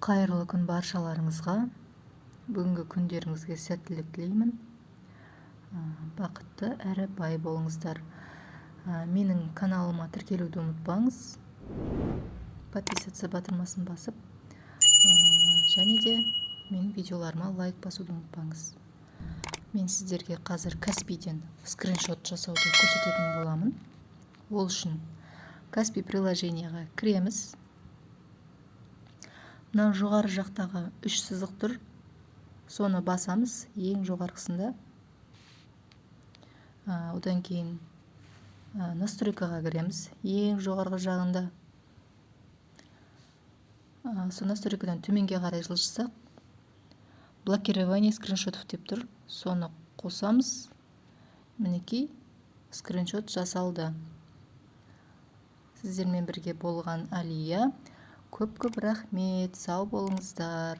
Қайырлы күн баршаларыңызға! Бүгінгі күндеріңізге сәттілік тілеймін. Бақытты әрі бай болыңыздар. Менің каналыма тіркелуді ұмытпаңыз, подписаться батырмасын басып, және де менің видеоларыма лайк басуды ұмытпаңыз. Мен сіздерге қазір Каспийден скриншот жасауды көрсететін боламын. Ол үшін Каспи приложение ға кіреміз. Мына жоғары жақтағы үш сызық тұр, соны басамыз ең жоғарғысында. Одан кейін настройка ға кіреміз ең жоғарғы жағында. Сол настройка дан төменге қарай жылжысақ, блокирование скриншотов деп тұр, соны қосамыз. Мінекей, скриншот жасалды. Сіздермен бірге болған Алия. Көп көп рахмет, сау болыңыздар.